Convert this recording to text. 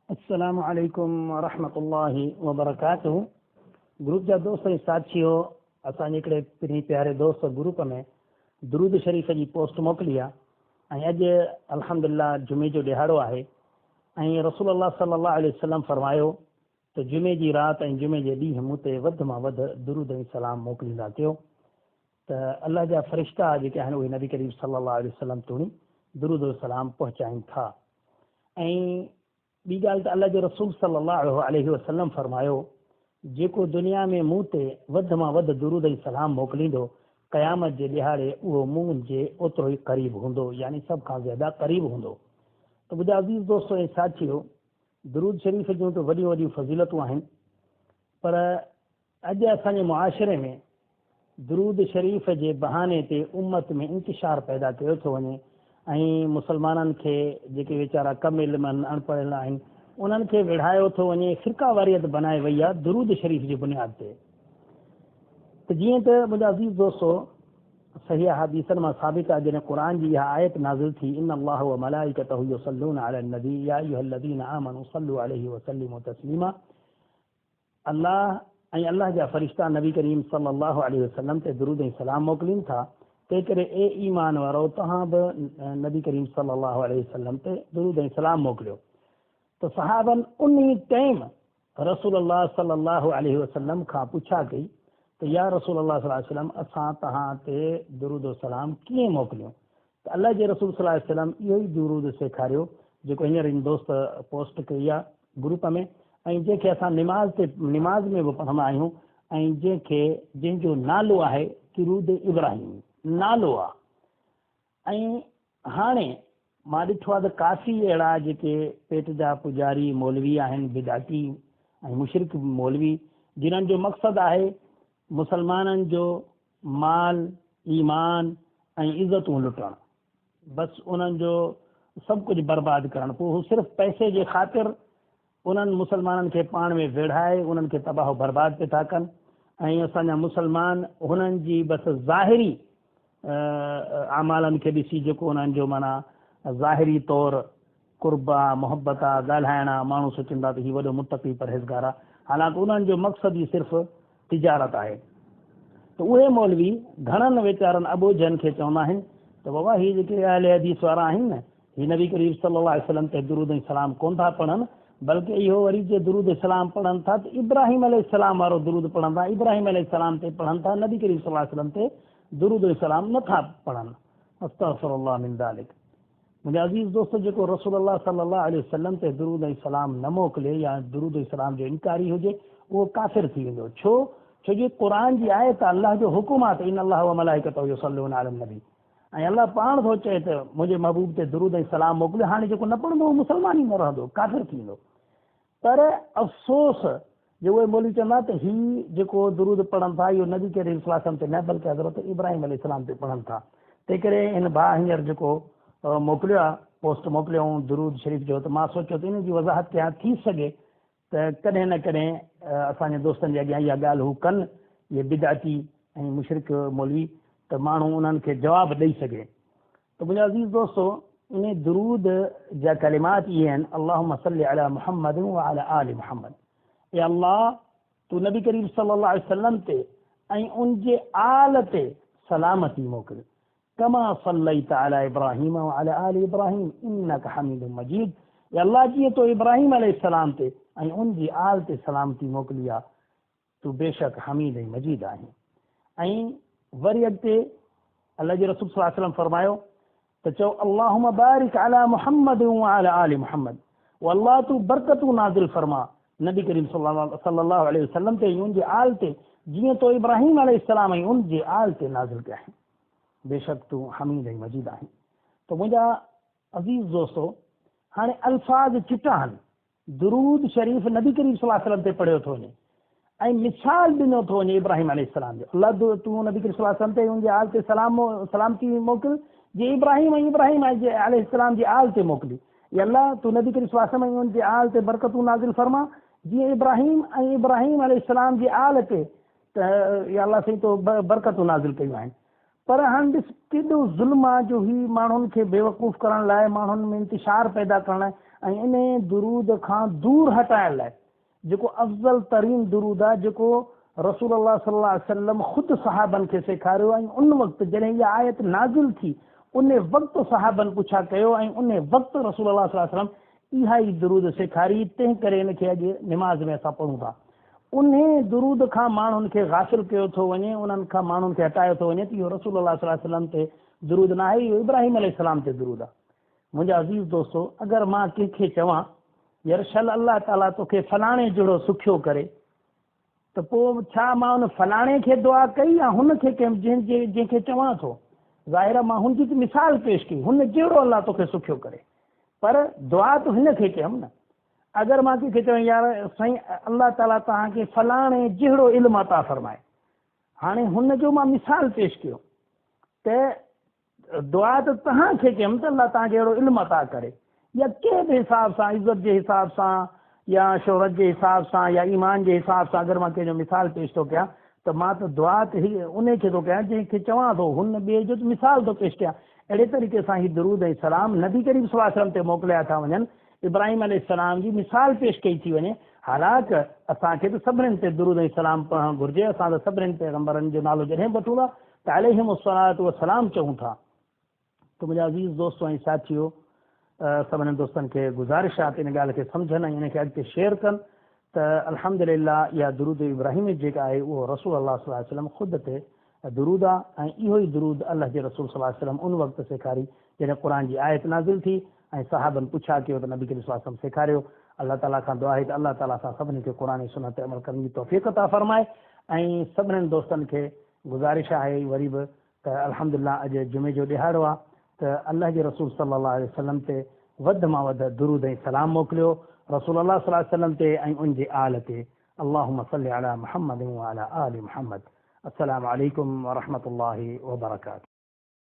السلام عليڪم ورحمة الله وبرڪاته گروپ جا دوست ۽ ساٿيو اسان جي هڪڙي پرين پياري دوست گروپ ۾ درود شريف جي پوسٽ موڪلي آ ۽ اڄ الحمدلله جمعي جو ڏهاڙو آهي ۽ رسول الله صلي الله عليه وسلم فرمايو ته جمعي جي رات ۽ جمعي جي ڏينهن مون تي وڌ مان وڌ درود ۽ سلام موڪليندا ڪيو ته الله جا فرشتا جيڪي آهن اهي نبي ڪريم صلي الله عليه وسلم توڻي درود و سلام پهچائين ٿا ۽ ٻي ڳالهه ته الله جو رسول صلي الله عليه وسلم فرمايو، جيڪو دنيا ۾ مون تي وڌ مان وڌ درود ۽ سلام موڪليندو، قيامت جي ڏهاڙي اهو مون جي اوترو ئي قريب هوندو، يعني سڀ کان زياده قريب هوندو. ته منهنجا عزيز دوستو ۽ ساٿيو! درود شريف جون ته وڏيون وڏيون فضيلتون آهن، پر اڄ اسان جي معاشري ۾ درود شريف جي بهاني تي امت ۾ انتشار پيدا ڪيو ٿو وڃي ۽ مسلمانن کي جيڪي ويچارا ڪم علم آهن اڻ پڙهيل آهن انهن کي وڙهايو ٿو وڃي فرقه واريت بنائي وئي آهي درود شريف جي بنياد تي ته جيئن ته منهنجا عزيز دوستو صحيح احاديثن مان ثابت آهي جڏهن قرآن جي اها آيت نازل ٿي ان الله وملائڪته يصلون علي النبي يا ايها الذين آمنوا صلوا عليه وسلموا تسليما الله ۽ الله جا فرشتا نبي ڪريم صلي الله عليه وسلم تي درود ۽ سلام موڪلين ٿا، تنهنڪري اي ايمان وارؤ توهان به نبي ڪريم صلي الله عليه وسلم تي درود ۽ سلام موڪليو ته صحابن انهي ٽئم رسول الله صلي الله عليه وسلم کان پڇا ڪئي ته يا رسول الله صلي الله عليه وسلم اسان توهان تي درود و سلام ڪيئن موڪليون ته الله جي رسول صلي الله عليه وسلم اهو ئي درود سيکاريو جيڪو هينئر هن دوست پوسٽ ڪئي آهي گروپ ۾ ۽ جنهن کي اسان نماز تي نماز ۾ به پڙهندا آهيون ۽ جنهن کي جنهن جو نالو آهي درود ابراهيمي نالو آهي ۽ هاڻي مان ڏٺو آهي ته ڪافي اهڙا جيڪي پيٽ جا پوڄاري مولوي آهن بدعتي ۽ مشرڪ مولوي جنهن جو مقصد آهي مسلمانن جو مال، ايمان ۽ عزتون لٽڻ. بس انهن جو سڀ ڪجهه برباد ڪرڻ. پوء هو صرف پئسي جي خاطر انهن مسلمانن کي پاڻ ۾ ويڙهائي انهن کي تباهه و برباد پئي ٿا ڪن ۽ اسان جا مسلمان هنن جي بس ظاهري اعمالن کي ڏسي جيڪو انهن جو معنيٰ ظاهري طور قرب آ، محبت آ، ڳالهائڻ آ، ماڻهو سوچين ٿا ته هي وڏو متقي پرهيزگار آ، حالانڪ انهن جو مقصد ئي صرف تجارت آهي. ته اهي مولوي گهڻن ويچارن اٻوجهن کي چوندا آهن ته بابا هي جيڪي اهل حديث وارا آهن نه، هي نبي ڪريم صلي الله عليه وسلم تي درود ۽ سلام ڪونه ٿا پڙهن، بلڪه اهو وري جي درود سلام پڙهن ٿا ته ابراهيم عليه السلام وارو درود پڙهن ٿا، ابراهيم عليه السلام تي پڙهن ٿا، نبي ڪريم صلي الله عليه وسلم تي درود ۽ سلام نه ٿا پڙهن. استغفر الله من ذلڪ. منهنجا عزيز دوستو جيڪو رسول الله صلي الله عليه وسلم تي درود ۽ سلام نه موڪلي يا درود ۽ سلام جو انڪاري هجي اهو ڪافر ٿي ويندو ڇو ڇو جو قرآن جي آيت آ الله جو حڪم آ ته ان الله وملائڪته يصلون علي النبي ۽ الله پاڻ ٿو چئي ته منهنجي محبوب تي درود ۽ سلام موڪليو هاڻي جيڪو نه پڙهندو اهو مسلمان ئي نه رهندو ڪافر ٿي ويندو پر افسوس جو اهي مولوي چوندا ته هي جيڪو درود پڙهن ٿا اهو نبي ڪريم صلي الله عليه وسلم تي نه بلڪه حضرت ابراهيم عليه السلام تي پڙهن ٿا تنهن ڪري هن ڀاء هينئر جيڪو موڪليو آهي پوسٽ موڪليو هون درود شريف جو ته مان سوچيو ته ان جي وضاحت ڪيان ٿي سگهي ته ڪڏهن نه ڪڏهن اسان جي دوستن جي اڳيان اها ڳالهه هو ڪن اهي بدعتي ۽ مشرڪ مولوي ته ماڻهو انهن کي جواب ڏئي سگهي ته منهنجا عزيز دوستو انهي درود جا ڪلمات اهي آهن اللهم صل علي محمد وعلي آل محمد اي الله تون نبي ڪريم صلي الله عليه وسلم تي ۽ ان جي آل تي سلامتي موڪل ڪما صليت علي ابراهيم وعلي آل ابراهيم انك حميد مجيد اي الله جيئن تو ابراهيم عليه السلام تي ۽ ان جي آل تي سلامتي موڪلي آ تون بيشڪ حميد ۽ مجيد آهين. ۽ وري اڳتي الله جي رسول صلي الله عليه وسلم فرمايو ته چئو اللهم بارڪ علي محمد وعلي آل محمد و الله تون برڪتون نازل فرما نبي ڪريم صلي الله عليه وسلم تي ۽ ان جي آل تي جيئن تو ابراهيم عليه السلام ۽ ان جي آل تي نازل ڪيا آهن بيشڪ تون حميد ۽ مجيد آهين ته منهنجا عزيز دوستو هاڻي الفاظ چٽا آهن درود شريف نبي ڪريم صلي الله عليه وسلم تي پڙهيو ٿو وڃي ۽ مثال ڏنو ٿو وڃي ابراهيم عليه السلام جو الله تون نبي ڪريم صلي الله عليه وسلم تي ان جي آل تي سلام سلامتي موڪل جي ابراهيم ۽ ابراهيم عليه السلام جي آل تي موڪلي يا الله تون نبي ڪريم صلي الله عليه وسلم ۽ ان جي آل تي برڪتون نازل فرما جيئن ابراهيم ۽ ابراهيم عليه السلام جي آل تي ته يا الله سائين تو برڪتون نازل ڪيون آهن پر هاڻ ڏس ڪيڏو ظلم آ جو هي ماڻهن کي بيوقوف ڪرڻ لاء ماڻهن ۾ انتشار پيدا ڪرڻ لاء ۽ انهي درود کان دور هٽائڻ لاء جيڪو افضل ترين درود آهي جيڪو رسول الله صلي الله عليه وسلم خود صحابن کي سيکاريو ۽ ان وقت جڏهن اها آيت نازل ٿي ان وقت صحابن پڇا ڪيو ۽ ان وقت رسول الله صلي الله عليه وسلم اها ئي درود سيکاري تنهن ڪري ان کي اڄ نماز ۾ اسان پڙهون ٿا. انهي درود کان ماڻهن کي غافل ڪيو ٿو وڃي انهن کان ماڻهن کي هٽايو ٿو وڃي ته اهو رسول الله صلي الله عليه وسلم تي درود ناهي اهو ابراهيم عليه السلام تي درود آهي. منهنجا عزيز دوستو! اگر مان ڪنهن کي چوان، يار شل الله تعاليٰ توکي فلاڻي جهڙو سکيو ڪري ته پوء ڇا مان ان فلاڻي کي دعا ڪئي يا هن کي ڪيم جنهن جي جنهن کي چوان ٿو؟ ظاهر آهي مان هن جي ته مثال پيش ڪئي، هن جهڙو الله توکي سکيو ڪري. پر دعا ته هن کي ڪيم نه. اگر مان ڪنهن کي چوان يار سائين الله تعاليٰ توهان کي فلاڻي جهڙو علم عطا فرمائي. هاڻي هن جو مان مثال پيش ڪيو ته دعا ته توهان کي ڪيم ته الله توهان کي اهڙو علم عطا ڪري يا ڪنهن به حساب سان عزت جي حساب سان يا شهرت جي حساب سان يا ايمان جي حساب سان اگر مان ڪنهن جو مثال پيش ٿو ڪيان ته مان ته دعا ته انهي کي ٿو ڪيان جنهن کي چوان ٿو هن ٻئي جو ته مثال ٿو پيش ڪيان اهڙي طريقي سان هي درود ۽ سلام نبي ڪريم صلي الله عليه وسلم تي موڪليا ٿا وڃن ابراهيم عليه السلام جي مثال پيش ڪئي ٿي وڃي حالانڪ اسان کي ته سڀنين تي درود ۽ سلام پڙهڻ گهرجي اسان ته سڀنين پيغمبرن جو نالو جڏهن به وٺون ٿا ته عليهم الصلوة والسلام چئون ٿا ته منهنجا عزيز دوستو ۽ ساٿيو سڀني دوستن کي گذارش آهي ته ان ڳالهه کي سمجهن ۽ ان کي اڳتي شيئر ڪن ته الحمد لله اها درود ابراهيمي جيڪا آهي اهو رسول الله صلي الله عليه وسلم خود تي درود آهي ۽ اهو ئي درود الله جي رسول صلي الله عليه وسلم ان وقت سيکاري جڏهن قرآن جي آيت نازل ٿي ۽ صحابن پڇا ڪيو ته نبي ڪريم صلي الله عليه وسلم سيکاريو. الله تعالي کان دعا آهي ته الله تعالي اسان سڀني کي قرآن ۽ سنت تي عمل ڪرڻ جي توفيق عطا فرمائي ۽ سڀني دوستن کي گذارش آهي وري به ته الحمدلله اڄ جمعي جو ڏهاڙو آهي ته الله جي رسول صلي الله عليه وسلم تي وڌ مان وڌ درود ۽ سلام موڪليو رسول الله صلي الله عليه وسلم تي ۽ ان جي آل تي اللهم صل علي محمد وعلي آل محمد السلام عليڪم ورحمة الله وبرڪاته.